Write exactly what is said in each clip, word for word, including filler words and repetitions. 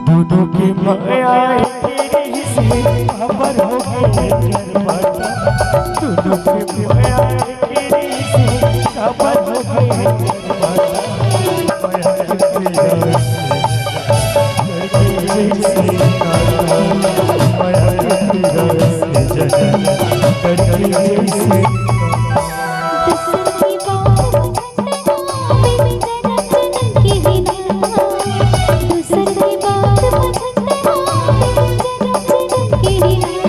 दोनों के माया के रिश्ते खबर हो गए जन्मता। दोनों के माया के रिश्ते खबर हो गए जन्मता। माया के रिश्ते खबर हो गए जन्मता। माया के रिश्ते खबर हो गए जन्मता। दूसर की बात पसंद आवे, जन्म जन्म की रिश्ता।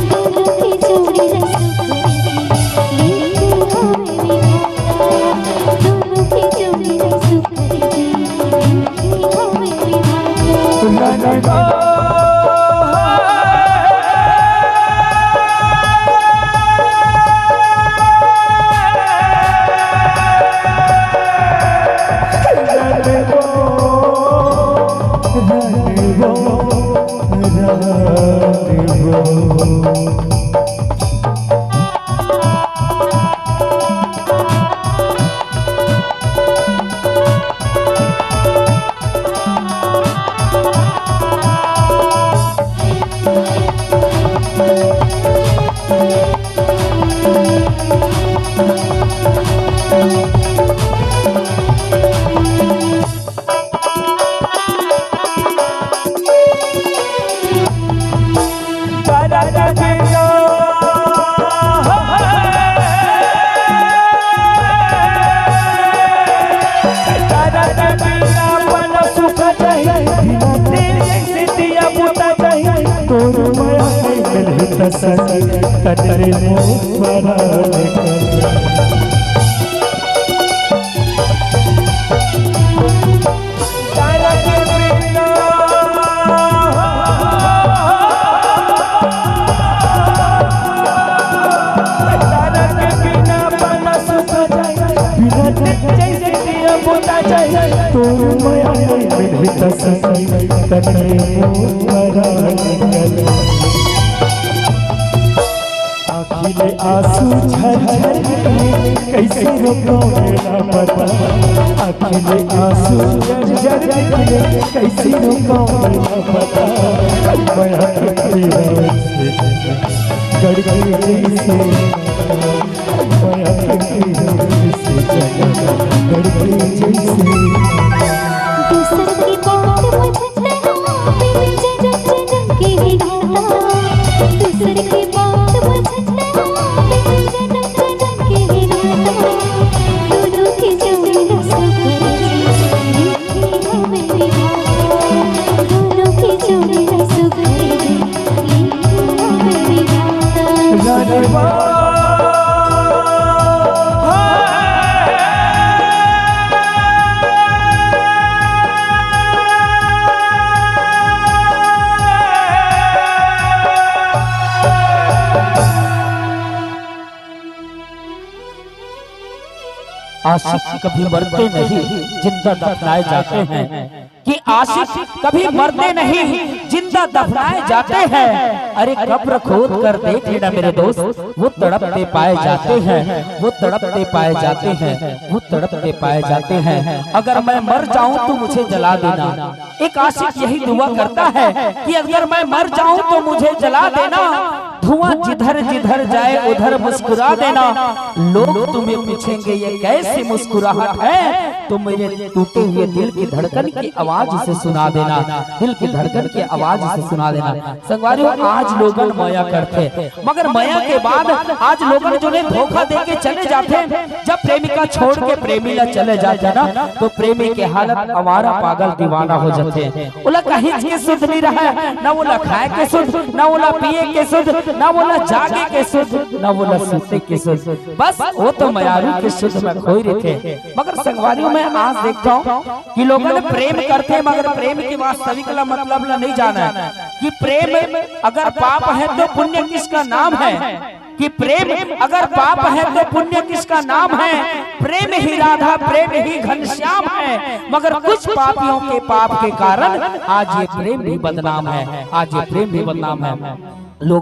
दोनों की जोड़ी रस भरी, लिखी हमें विधाता। दोनों की जोड़ी रस भरी, लिखी हमें विधाता। आँखी ले आंसू झर झर निकले, कैसे रोको मेरा पता। आँखी ले आंसू झर झर निकले, कैसे रोको मेरा पता। मैं हंसती हूँ गड़ गई जैसे, मैं हंसती हूँ गड़ गई जैसे। दूसर की बात मुझे दूसर की बात मुझे आशिक कभी मरते नहीं, जिंदा दफनाए जाते हैं। कि आशिक कभी मरते नहीं, जिंदा दफनाए जाते हैं। अरे कब्र खोद कर देख लेना मेरे दोस्त, वो तड़पते पाए जाते हैं, वो तड़पते पाए जाते हैं, वो तड़पते पाए जाते हैं। अगर मैं मर जाऊं तो मुझे जला देना। एक आशिक यही दुआ करता है कि अगर मैं मर जाऊं तो मुझे जला देना। धुआं जिधर जिधर जाए उधर मुस्कुरा देना। लोग तुम्हें पूछेंगे ये कैसी मुस्कुराहट है, तो मेरे टूटे हुए दिल की धड़कन की आवाज से सुना देना, दिल की धड़कन की आवाज से सुना देना। संगवारी हो, आज लोगन मया करथे, मगर मया के बाद आज लोगन जो ने धोखा दे के चले जाथे, जब प्रेमिका छोड़ के प्रेमी ला चले जाथे ना, तो प्रेमी के हालत आवारा पागल दीवाना हो जाथे। ओला कहीं के सुध नहीं रहा, ना ओला खाए के सुध, ना ओला पिए के सुध, ना ओला जागे के सुध, ना ओला सुते के सुध। बस वो तो मयारू के सुध में खोई रहिथे। मगर संगवारी हो, मैं आज देखता हूँ कि लोगन प्रेम करथे, मगर प्रेम के वास्तविक ला मतलब ला नहीं जाना कि प्रेम अगर पाप है तो पुण्य किसका नाम है, कि प्रेम अगर पाप है तो पुण्य किसका नाम है। प्रेम ही राधा, प्रेम ही घनश्याम है। मगर कुछ पापियों के पाप के कारण आज ये प्रेम भी बदनाम है, आज ये प्रेम भी बदनाम है।